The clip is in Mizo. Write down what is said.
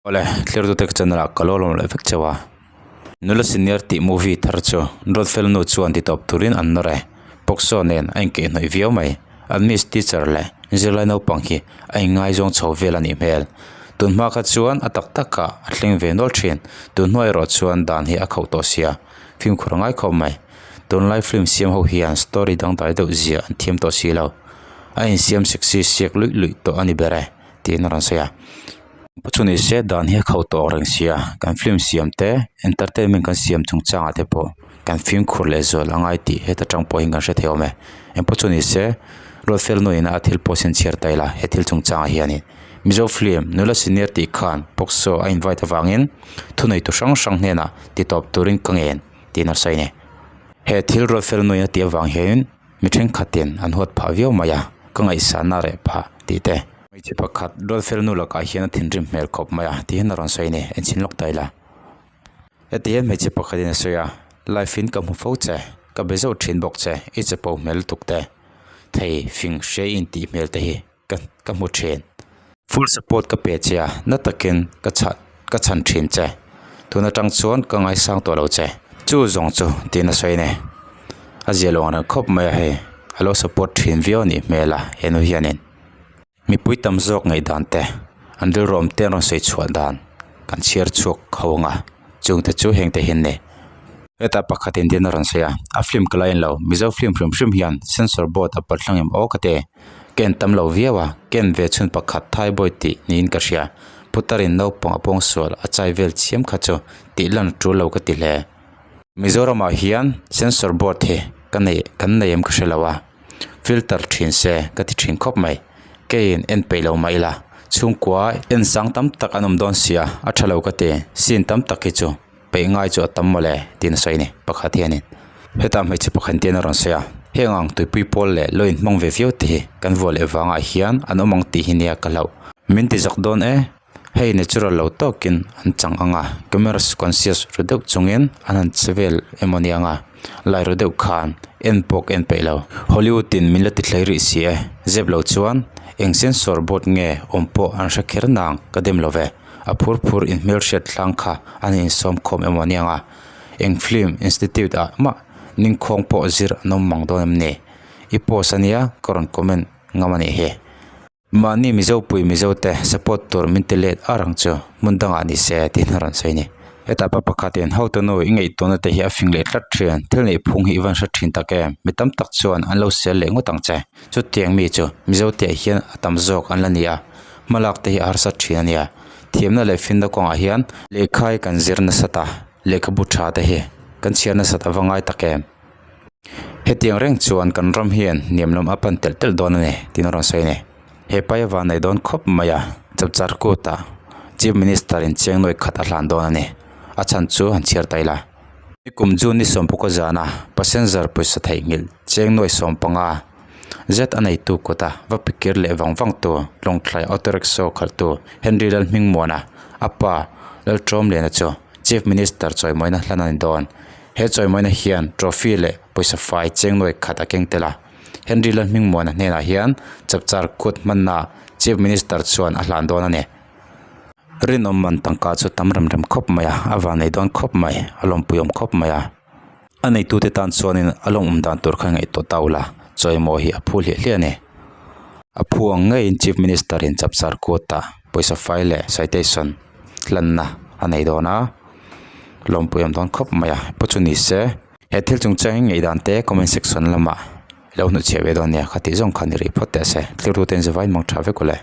Awle, Thlertute ka channel ah ka lo lawm leh vek cheu a. Nula Senior tih movie thar chu Ruatfel nu chuan ti tawp turin an nawr e. Pawksaw nen a inkeihhnawih viau mai. An miss teacher leh zirlai naupang hi a inngaizawng chho vel a nih hmel. Tun hma kha chuan a tak takah a thleng ve nual thin. Tun hnuai erawh chuan dan hi a khauh tawh sia. Fimkhur a ngai khawp mai. Tunlai film siam ho hian story dangdai deuh zia an thiam tawh si lo. A insiam sexy siak luih luih tawh a ni ber e tiin a rawn sawi a. Pu chu ni se dan hi a kho tawh reng sia kan film siam te entertainment kan siam chung changah te pawh kan fimkhur leh zual a ngai tih heta tang pawh hian kan hre thei awm e engpawh chu ni se ruat fel nuin a thil pawh sin chhiar ta ila he thil chung changah hianin mizo film nula senior tih khan pawksaw a invite avangin thuneitu hrang hrang hnenah ti tawp turin ka ngen tiin a sawi a ni he thil ruat fel nuin a tih avang hianin mi thenkhatin an huat phah viau mai a ka ngaihsana reh phah tih te. Hmeichhe pakhat Ruatfel nu lakah hian a thinrim hmel khawp mai a ti hian a rawn sawi a ni enchhin lawk ta ila heti hian hmeichhe pakhatin a sawi a live in ka hmu fo che ka be zauh thin bawk che i chapo hmel lutuk te thei fing hre i intih hmel te hi ka ka hmu thin full support ka pe che a na takin ka chhan ka chhan thin che tun atang chuan ka ngaisang tawh lo che chu zawng chu tiin a sawi a ni a zia lo ang reng khawp mai a hei a lo support thin viau a nih hmel a henu hianin. Mipui tam zawk ngaihdan te an rilru awm te an rawn sawi chhuah dan kan chhiar chhuak ho ang a chung te chu heng te hi an ni. Hetah pakhat in din a rawn sawi a a film ka la en lo mizo film hrim hrim hian censor board a pawlh tlang em aw ka ti ka en tam lo viau a ka en ve chhun pakhat thaiboy tih niin ka hria putarin naupang a pawngsual a chai vel chiam kha chu tih lan a tul lo ka ti hle. Mizoramah hian censor board hi ka nei kan nei em ka hre lo a. Filter thin se ka ti thin khawp mai keiin en peih lo mah ila chhungkua en sang tam tak an awm dawn sia a tha lo ka ti scene tam tak hi chu peih ngai chu a tam mawle tiin a sawi a ni pakhat hianin hetah hmeichhe pakhat te hian a rawn sawi a heng ang tuipui pawl leh lo inhmang ve viau te hi kan vuah leh vangah hian an awm ang tih hi nia ka hlauh min ti zak dawn e. Hei natural lo tawkin an chang ang a camera conscious ru deuh chungin an han che vel emaw ni ang a lai ru deuh khan en pawh ka en peih lo hollywood in min la ti thlei rih si e zep lo chuan eng sensor board nge awm pawh an hre kher nang ka dem lo ve a phur phur in hmelhriat hlang kha an insawm khawm emaw ni ang a eng film institute ah mah ningkhawng pawh zir an awm mang dawn em ni i post ania ka rawn comment ngam a nih hi. Mahni Mizo pui Mizo te support tur min ti let ar ang chu hmun dangah ni se tiin a rawn sawi a ni. Hetah pa pakhatin hotu nu i ngaihtuahna te hi a fing leh tlat thin, thil neih phung hi i van hre thin tak em? Mi tam tak chuan an lo sel leh ngawt ang che. Chutiang mi chu Mizo te ah hian a tam zawk an la ni a, hmalak te hi a harsa thin a nia. Thiamna leh finna kawngah hian lehkha hi kan zir nasat a, lehkhabu tha te hi kan chhiar nasat a va ngai tak em? Hetiang reng chuan kan ram hian hniam lam a pan telh telh dawn a ni tiin a rawn sawi a ni. He pai a van nei dawn khawp mai a, Chapchar Kut-ah Chief Minister in chiang nuai khat a hlan dawn a ni. A chhan chu han chhiar ta ila. Nikum June ni sawmpukua zana passenger pawisa theihnghilh chiang nuai 15 zet a neitu kawta va pikir leh vang vang tu Lawngthlai Auto Rickshaw khalhtu Henry Lalhmingmuana a pa Lalṭawmliana chu Chief Minister chawimawina hlan a ni dawn. He chawimawina hian trophy leh pawisa fai cheng nuai khat a keng tel a. Henry Lalhmingmuana hnenah hian Chapchar kut hmanna Chief Minister chuan a hlan dawn a ni. Rinawm man tangka chu tam rem rem khawp mai a, a van nei dawn khawp mai, a lawmpui awm khawp mai a. A neitute tan chuanin a lawmawm dan tur kha ngaihtuah ta ula, chawimaw hi a phu hliah hliah a ni. A phu ang ngeiin Chief Minister in Chapchar kutah pawisa fai leh citation hlanna a nei dawn a. Lawmpui awm dawn khawp mai a pawh chu ni se he thil chung chiang hi ngaihdan te comment section lamah lo hnuchhiah ve dawn nia kha tih zawng kha ni rih phawt teh se thlir tu ten zavain mang tha vek ule.